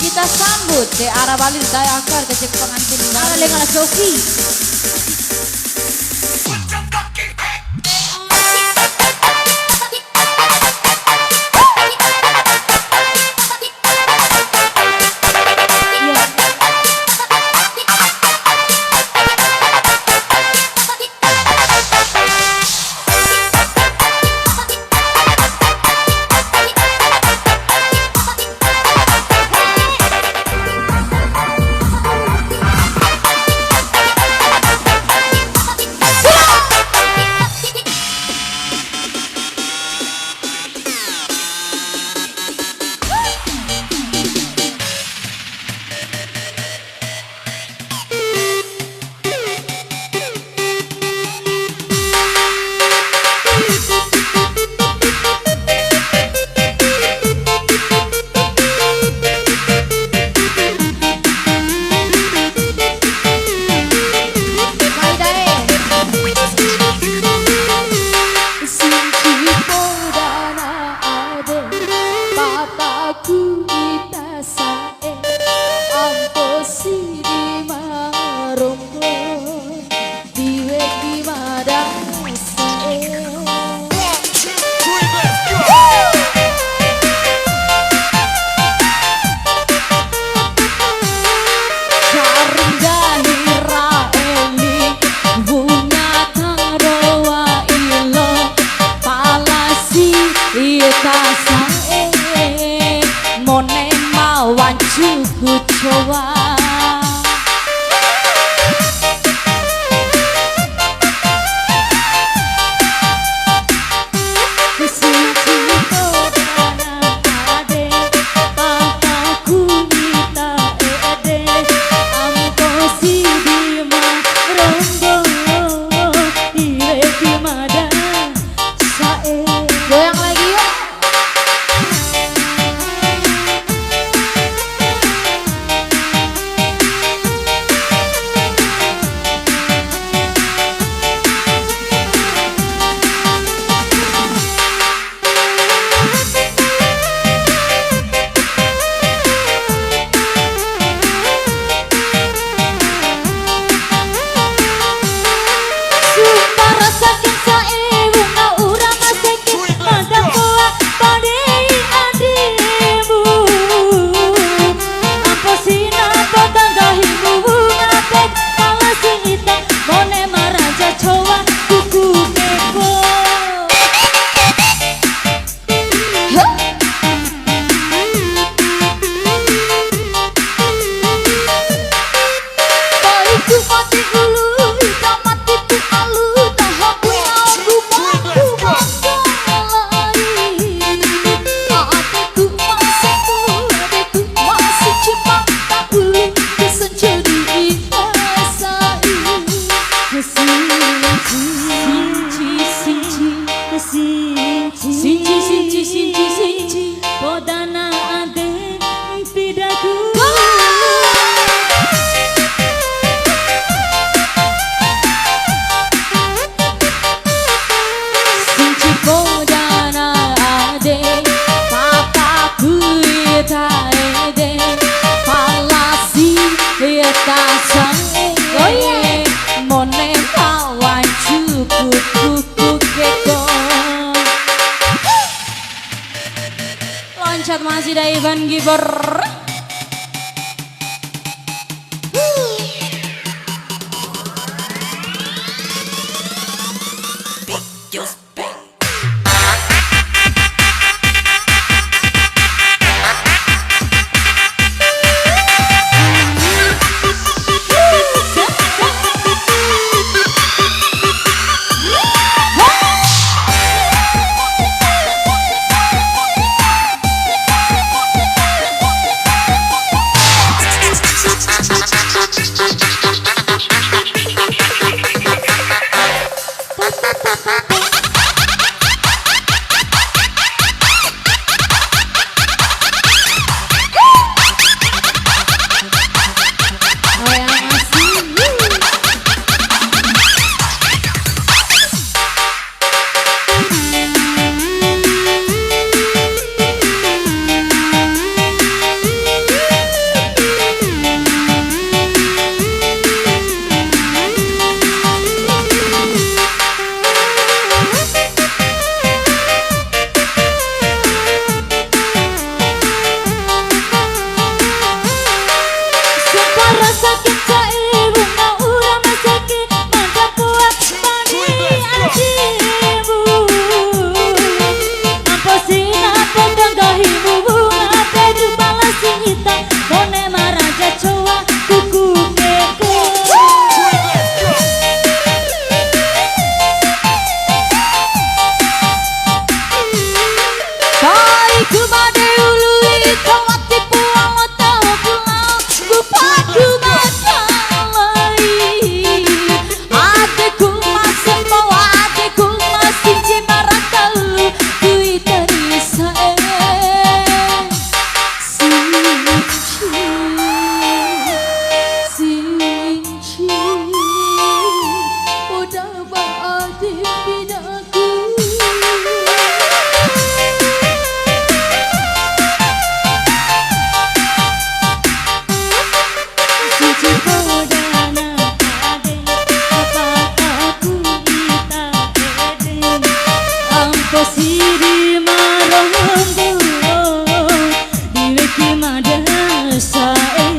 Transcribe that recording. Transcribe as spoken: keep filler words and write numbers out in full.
Kita sambut de ara wali dae aka kecek pengantin. Ara lenga la Sofi. Sinci podana ade, pataku ita sa'e, ampo sidi ma rombo, di weki ma dasa e. Carungga hira eli, wunga taroa ilo, palasi ita sa'e, mone ma wancuku cowa. Goyang lagi yuk. Sumpah rasa kengsa ewu, au ura maseke, mada poa padei ademu. Ampo sina poda nggahimu wunga pet, pala si ita mone maraja cowa kuku keko. Sinci, sinci, sinci, sinci, podana ade mpidaku. Sinci podana ade, pataku ita ede, palasi ita sa'e. Oh, iya. Mone ma wancuku kuku keko. Loncat masih dai Ivan Gibor. Desa e